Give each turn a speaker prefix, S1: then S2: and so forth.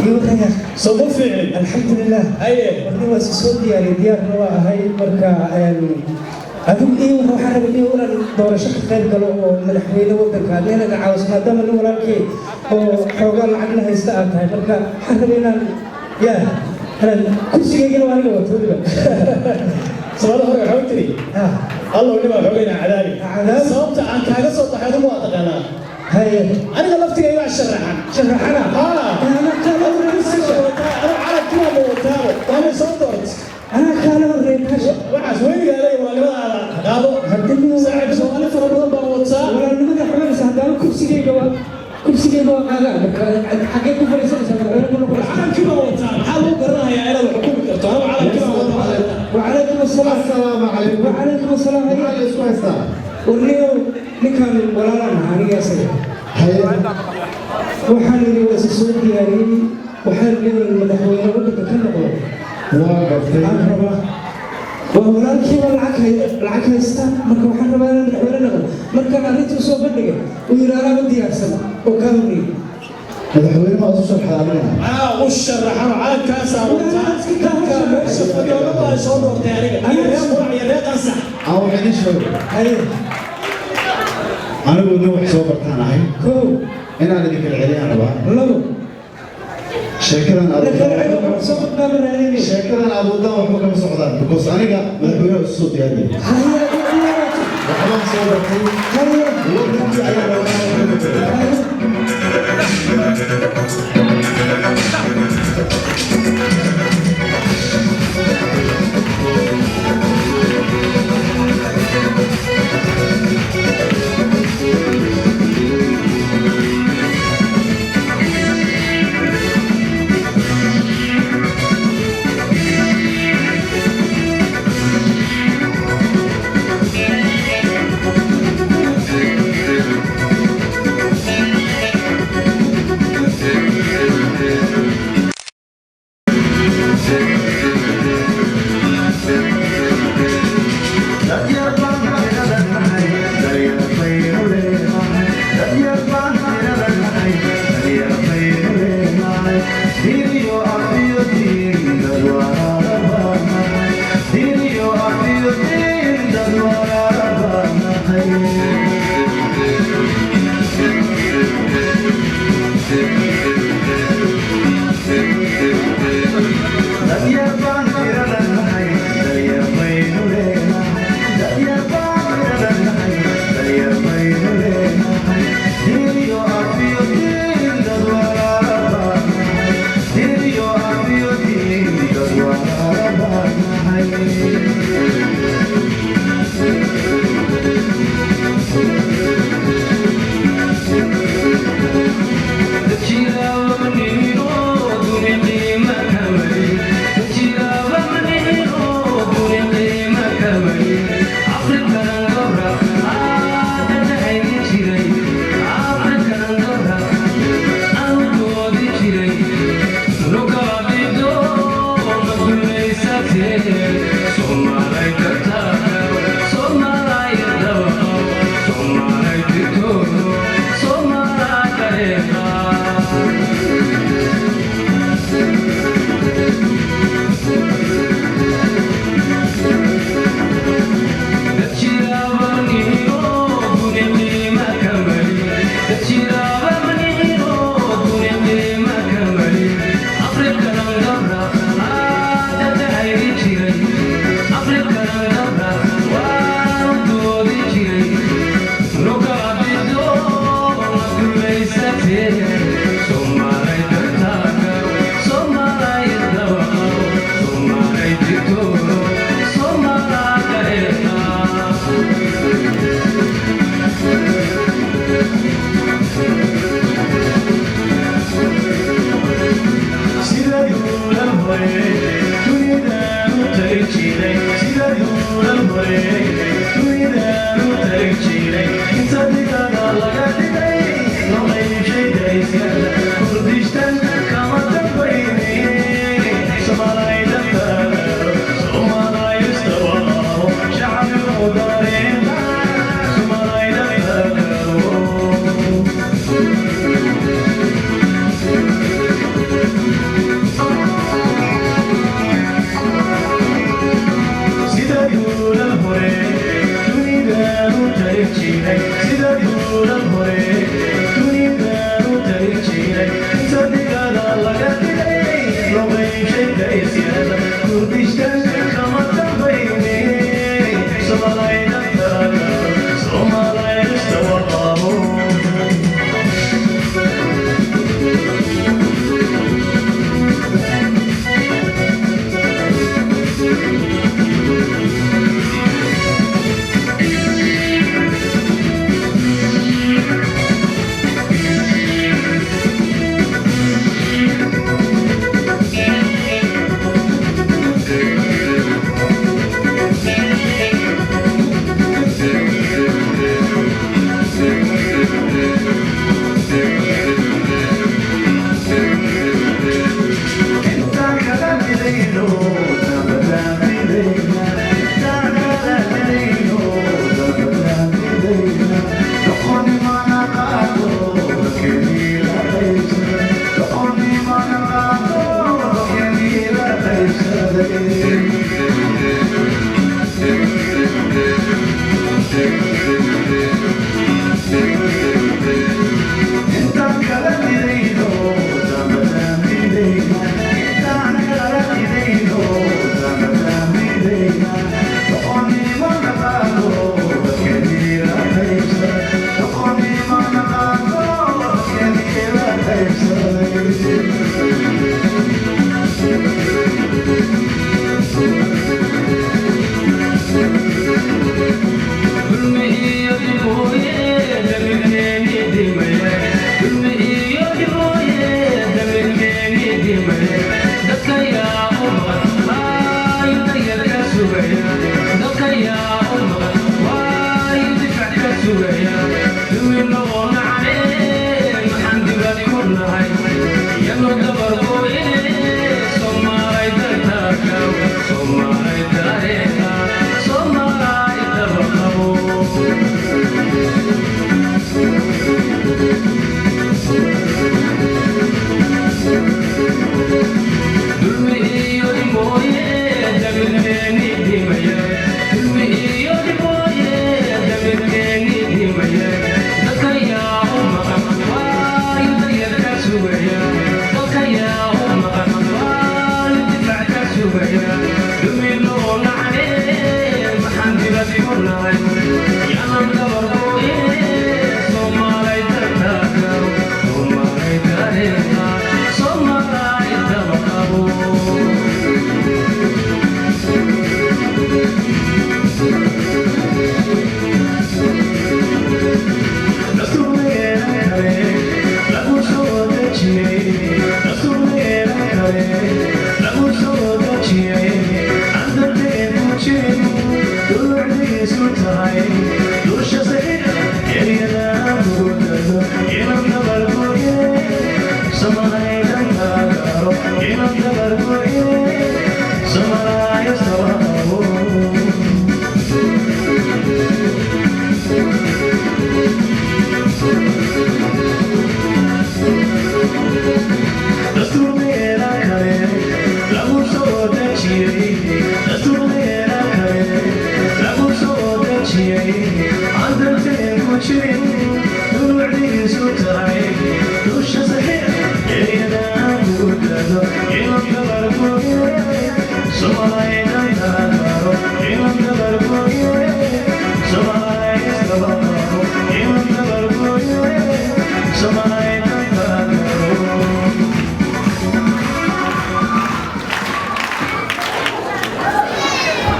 S1: Iyo waraya.
S2: Soo ma fiicin?
S1: Alxamdulilah.
S2: Haye.
S1: Warni waa soo diyaariyay, diyaarna waa ahay. Marka adigu iyo waxaan rabay iyo inaan doorasho ka qayb galo oo madaxweyne waddanka aad inaad caawiso, maadaama nin walaalkay oo xoogaa lacagna haysta aad tahay. Marka waxaan rabay inaan yaa inaan kursigaygana waa aniga wato weliba.
S2: Soomaalida hore waxaa u tiri, "Allow nimaa xoogayna cadaabi."
S1: Cadaabi.
S2: Sababta aan kaaga soo baxay adigu waa taqaanaa.
S1: Haye.
S2: Aniga laftigayga waa sharaxan.
S1: Sharaxana.
S2: Haa.
S1: Anaa kaala
S2: Kursiga wataa, anigu calabkii waa wataabo, waana soo doort.
S1: Anaa kaala horreey baasha.
S2: Waxaas weynigaada iyo walaalnimadaada qaado.
S1: Haddii
S2: Saaxiib, Soomaali fara badan baan wataa.
S1: Walaalnimada xumaysa, haddana kursigayga waa qaadaa. Marka xaggee ku fadhiisanaysaa? Madaxweyne ku noqonaysaa?
S2: Calankii baan wataa. Maxaa lagu garanayaa inaad xukumi karto? Anigu calankii baan wataa.
S1: وعليكم السلام.
S3: Asalaamu calaykum.
S1: وعليكم السلام.
S3: Maxaa la isku haystaa?
S1: Warniyow, ninkan walaalaan ahaa aniga asaga.
S3: Haye.
S1: Waxaan yidhi waa isa soo diyaariyey, waxaan leeyahay madaxweyne waddanka ka noqdo.
S3: Waa gartay.
S1: Aan rabaa, waa walaalkii, waa lacag haysta. Marka waxaan rabaa inaan madaxweyne noqdo. Markaan arrintii usoo bandhigay, uu yidhi anaaba diyaarsan oo kaa horreeyey.
S3: Madaxweyne ma isu sharxay adigana?
S2: Anaa u sharaxano, calankaasaa wataa. Dadka meesha fadhiyo dhan baa soo doortay aniga, iyo reer Qurac iyo reer Qansax.
S3: Aan wax idiin sheego.
S1: Haye.
S3: Anigu nin wax soo bartaan ahay.
S1: Kow.
S3: Inaan idin kala celiyaan rabaa.
S1: Labo.
S3: Sheekadan aad
S1: La kala celiyo, wax soo badbaaba raadinay.
S3: Sheekadan aad wadaan waxba kama socdaan, because aniga madaxweynaha isu soo diyaariyay.
S1: Haye.
S3: Waxbaan soo bartay.
S1: Haye.
S3: Wadankii ayaa rabaa inaan wax ka bedelo.
S1: Haye.
S4: Somebody.